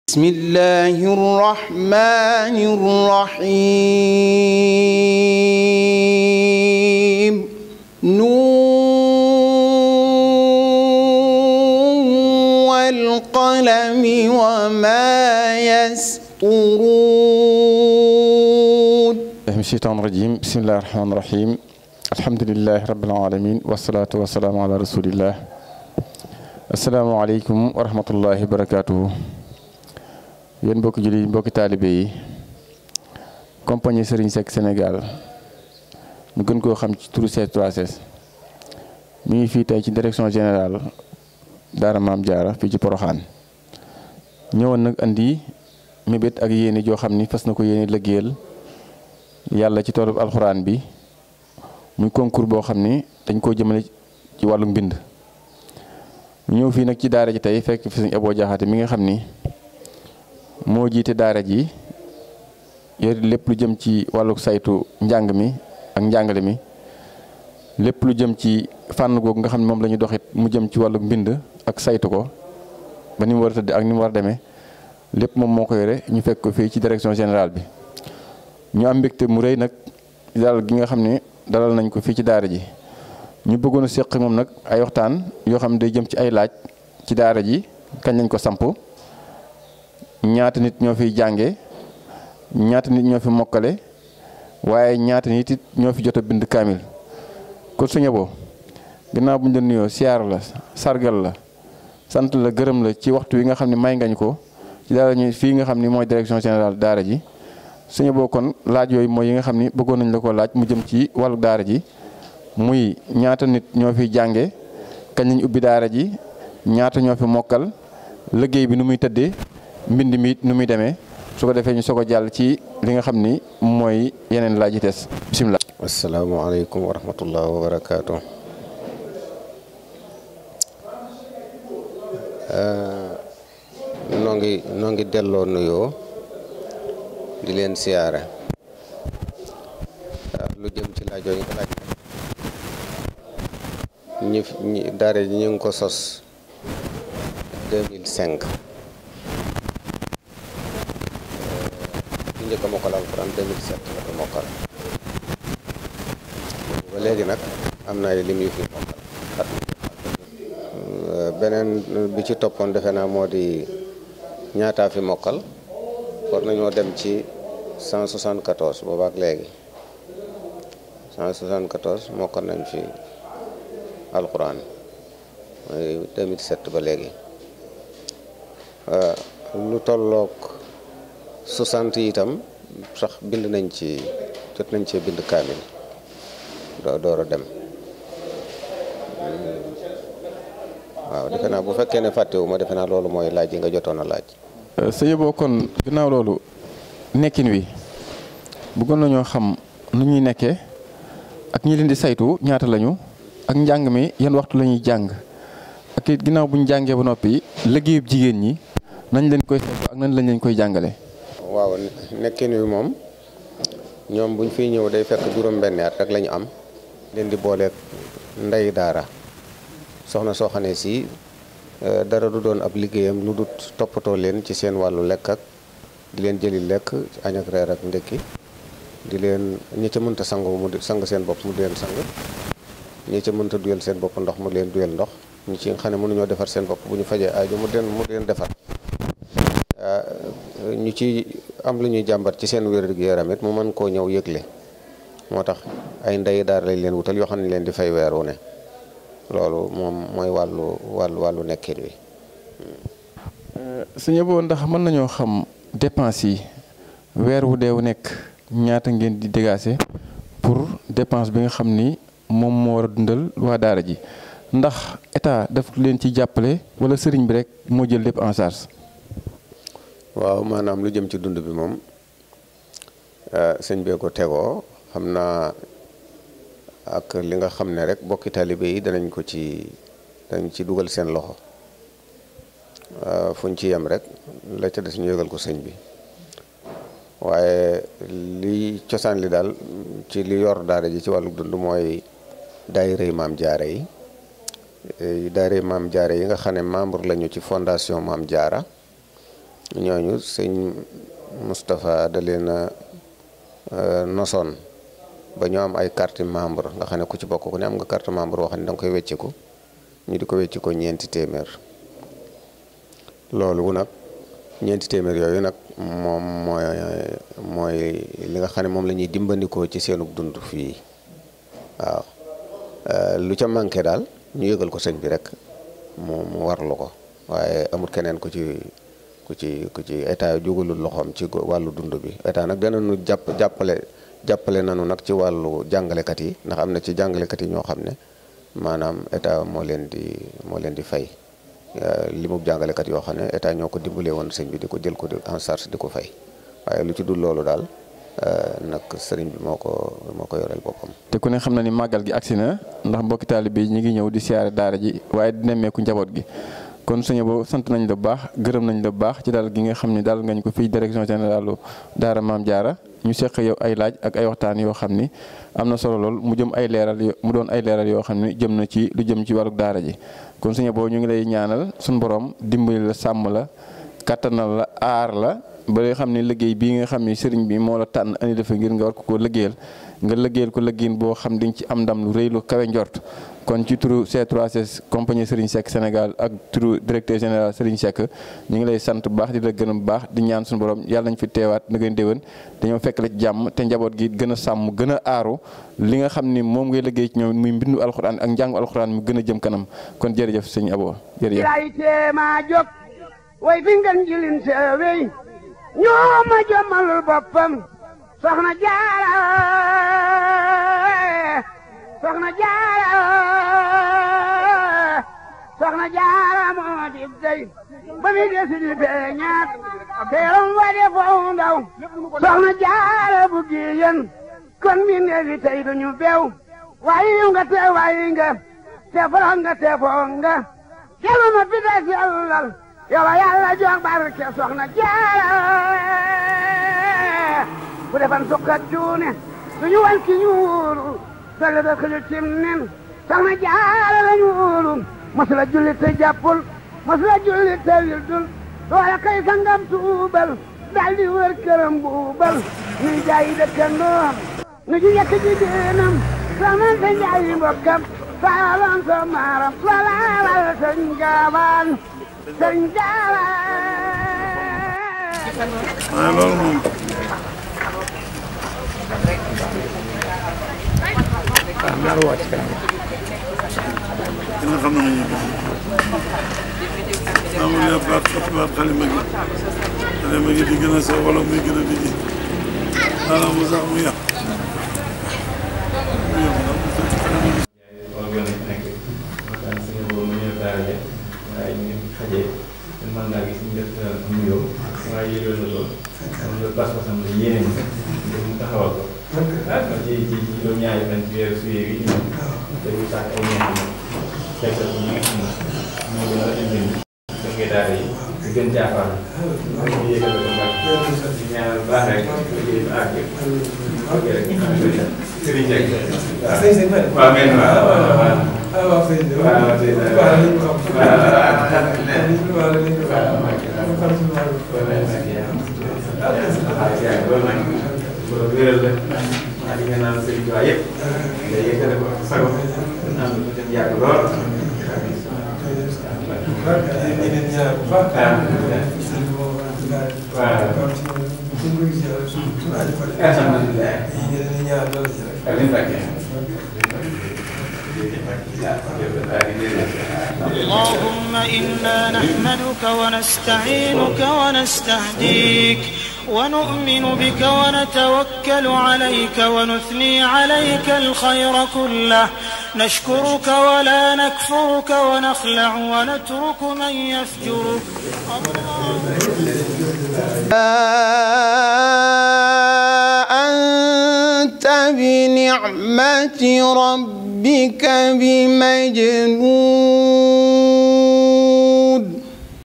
بسم الله الرحمن الرحيم نون والقلم وما يسطرون من الشيطان الرجيم بسم الله الرحمن الرحيم الحمد لله رب العالمين والصلاة والسلام على رسول الله السلام عليكم ورحمة الله وبركاته yéen mbokki jullit yi mbokki taalibe yi compagnie Serigne Seck Sénégal ñu gën koo xam ci turu C3S mi ngi fii tey ci direction générale Daara Maam Jaara fii ci Poroxaan ñëwoon nag andi mébét ak yéene joo xam ni fas na ko yéene liggéeyal yàlla ci toolub alxuraan bi muy concours boo xam ni dañ koo jëmale ci wàllu mbind ñëw fii nag ci daara ji tey fekk fi Sëñ Abo Jaxate mi nga xam ni moo jiite daara ji yor lépp lu jëm ci wàllu saytu njàng mi ak njàngale mi lépp lu jëm ci fànn googu nga xam ne moom la ñu doxit mu jëm ci wàllu mbind ak saytu ko ba ni mu war a tëdd ak ni mu war a demee lépp moom moo ko yore ñu fekk ko fii ci direction générale bi ñu am mbégte mu rëy nag dalal gi nga xam ne dalal nañ ko fii ci daara ji ñu bëggoon a séq moom nag ay waxtaan yoo xam ne day jëm ci ay laaj ci daara ji kañ lañ ko samp ñaata nit ñoo fiy jànge ñaata nit ñoo fi mokkale waaye ñaata nit it ñoo fi jot a bind kaamil kon Sëñ Abo ginnaaw bu ñu la nuyoo siyaar la sargal la sant la gërëm la ci waxtu wi nga xam ne may ngañ ko ci daara ñu fii nga xam ni mooy direction générale daara ji Sëñ Abo kon laaj yooyu mooy yi nga xam ni bëggoon nañ la ko laaj mu jëm ci wàllu daara ji muy ñaata nit ñoo fiy jànge kañ lañ ubbi daara ji ñaata ñoo fi mokkal liggéey bi nu muy tëddee mbind mi nu muy demee su ko defee ñu soog a jàll ci li nga xam ni mooy yeneen laaj yi des bisimilah. asalaamaaleykum wa rahmatullah wa barakaatu. noo ngi delloo nuyoo di leen siyaare lu jëm ci laaj yooyu nga laaj ñi daara ji ñu ngi ko sos 2005. njëkk a mokkal alxuraan 2007 la ko mokkal ba léegi nag am na ay lim yu fi mokkal beneen bi ci toppoon defe naa moo di ñaataa fi mokkal war nañoo dem ci 174 boobaak léegi 174 mokkal nañ fi alxuraan mooy 2007 ba léegi lu tollook 60 itam sax bind nañ ci jot nañ cee bind kaamil door a dem waaw defe naa bu fekkee ne fàttewu ma defe naa loolu mooy laaj yi nga jotoon a laaj. Sëñ Abo kon ginnaaw loolu nekkin wi bëggoon nañoo xam nu ñuy nekkee ak ñi leen di saytu ñaata lañu ak njàng mi yan waxtu la ñuy jàng ak it ginnaaw bu ñu jàngee ba noppi liggéeyub jigéen ñi nañ leen koy saytu ak nañ lañ leen koy jàngale. waaw nekkin wi moom ñoom buñ fiy ñëw day fekk juróom-benni at rek la ñu am leen di booleeg ndey daara soxna soo xam ne si dara du doon ab liggéeyam lu dut toppatoo leen ci seen wàllu lekk ak di leen jëli lekk añ ak reer ak ndekki di leen ñi ca mënta sangu mu sang seen bopp mu di leen sang ñi ca mënta duyal seen bopp ndox mu leen duyal ndox ñi ci nga xam ne mënuñoo defar seen bopp bu ñu fajee aajo mu leen defar ñu ci am lu ñuy jàmbat ci seen wér-gu-yaram it mu mën koo ñëw yëgle moo tax ay ndey daara lañ leen wutal yoo xam ne leen di fay weer wu ne loolu moom mooy wàllu nekkin wi. Sëñ Abo ndax mën nañoo xam dépense yi weer wu deewu nekk ñaata ngeen di dégager pour dépense bi nga xam ni moom moo war a dundal waa daara ji ndax état daf leen ci jàppale wala sëriñ bi rek moo jël lépp en charge. waaw maanaam lu jëm ci dund bi moom sëñ bee ko tegoo xam naa ak li nga xam ne rek bokki taalibe yi dañ ci dugal seen loxo fuñ ci yem rek la ca des ñu yëgal ko sëñ bi waaye li cosaan li daal ci li yor daara ji ci wàllu dund mooy daayira Maam Jaara yi daayira Maam Jaara yi nga xam ne membre lañu ci fondation Maam Jaara ñooñu sëñ Moustapha da leen a nosoon ba ñu am ay carte membre nga xam ne ku ci bokk ku ne am nga carte membre boo xam ne da nga koy wecciku ñu di ko wecci ko ñeenti téeméer loolu nag ñeenti téeméer yooyu nag moom mooy li nga xam ne moom la ñuy dimbandikoo ci seenug dund fii waaw lu ca manqué daal ñu yëgal ko sëñ bi rek mu warlu ko waaye amul keneen ku ci état jógalul loxoom ci wàllu dund bi état nag danañu jàppale nanu nag ci wàllu jàngalekat yi ndax am na ci jàngalekat yi ñoo xam ne maanaam état moo leen di fay li mu jàngalekat yoo xam ne état ñoo ko dimbalee woon sëñ bi di ko jël ko en charge di ko fay waaye lu ci dul loolu daal nag sëriñ bi moo ko yoreel boppam. te ku ne xam na ni màggal gi agsi na ndax mbokki taalibe yi ñu ngi ñëw di siyaare daara ji waaye di nemmeeku njaboot gi kon sëñ Abo sant nañ la bu baax gërëm nañ la bu baax ci daal gi nga xam ne daal ngañ ko fii direction générale daara Maam Jaara ñu seq yow ay laaj ak ay waxtaan yoo xam ni am na solo lool mu doon ay leeral yoo xam ne jëm na ci lu jëm ci wàllu daara ji kon sëñ Abo ñu ngi lay ñaanal suñu borom dimbali la sàmm la kattanal la aar la ba nga xam ne liggéey bii nga xam ne sëriñ bi moo la tànn andi dafa ngir nga war ko liggéeyal nga liggéeyal ko liggéeyin boo xam di nga ci am ndam lu rëy lu kawe njort kon ci turu C3S compagnie Serigne Seck Sénégal ak turu directeur général Serigne Seck ñu ngi lay sant bu baax di la gërëm bu baax di ñaan suñu borom yàlla nañ fi teewaat na ngeen déwén dañoo fekk la ci jàmm te njaboot gi gën a sàmm gën a aaru li nga xam ni moom ngay liggéey ci ñoom muy mbindu alxuraan ak njàngu alxuraan mu gën a jëm kanam kon jërëjëf sëñ Abo jërëjëf. way fi ngeen jilin seewey ñoo ma jommalul boppam soxna Jaara moo di dey ba mi desi di feeñaat teeram wa de foofu ndaw soxna Jaara bu giyen kon mi neefi tey duñu beew waayi nga te foro nga te foo nga kelu ma fi des yàllal yow yàlla jox barke soxna Jaara bu defan sukk ak cuune duñu wan ki ñuulu dolle da xëju cim nen soxna Jaara la ñuulu masula julli te jàppul masula julli te wildul doole kay sangam tuubal daldi wër këram buubal nuy jaayi dëkkandoom nu ji yekk ji deenam soxna te njaayi mbokkam saaloon so maaram lalaawal sëñ Gaawaan sëñ Gaawaan loolu moom dina xam nañu amul yàppaat xottiwaat xalima gi di gën a sew wala muy gën a dijji maanaam mu sax mu yàq man naa gis ñu def nuyoo waaye yëgal na lool am na pas-pasam la yéene ñi ngir mu taxawal ko ci loolu ñaari fan ci weeru suye yi ñoom te ñu sàkk ay ñeent ñoom fekkal ko ñi nga xam ne ñoo gën a indil dangay daara yi di gën jaafaar ñu yëgal ko baax di ñaanal baax rek liggéey bi àgg ok rek ñu xam ne sëriñ Seck waaw men waaw sëñ bi waaw sëñ bi اللهم إنا نحمدك ونستعينك ونستهديك ونؤمن بك ونتوكل عليك ونثني عليك الخير كله نشكرك ولا نكفرك ونخلع ونترك من يفجرك أنت بنعمة ربك بمجنون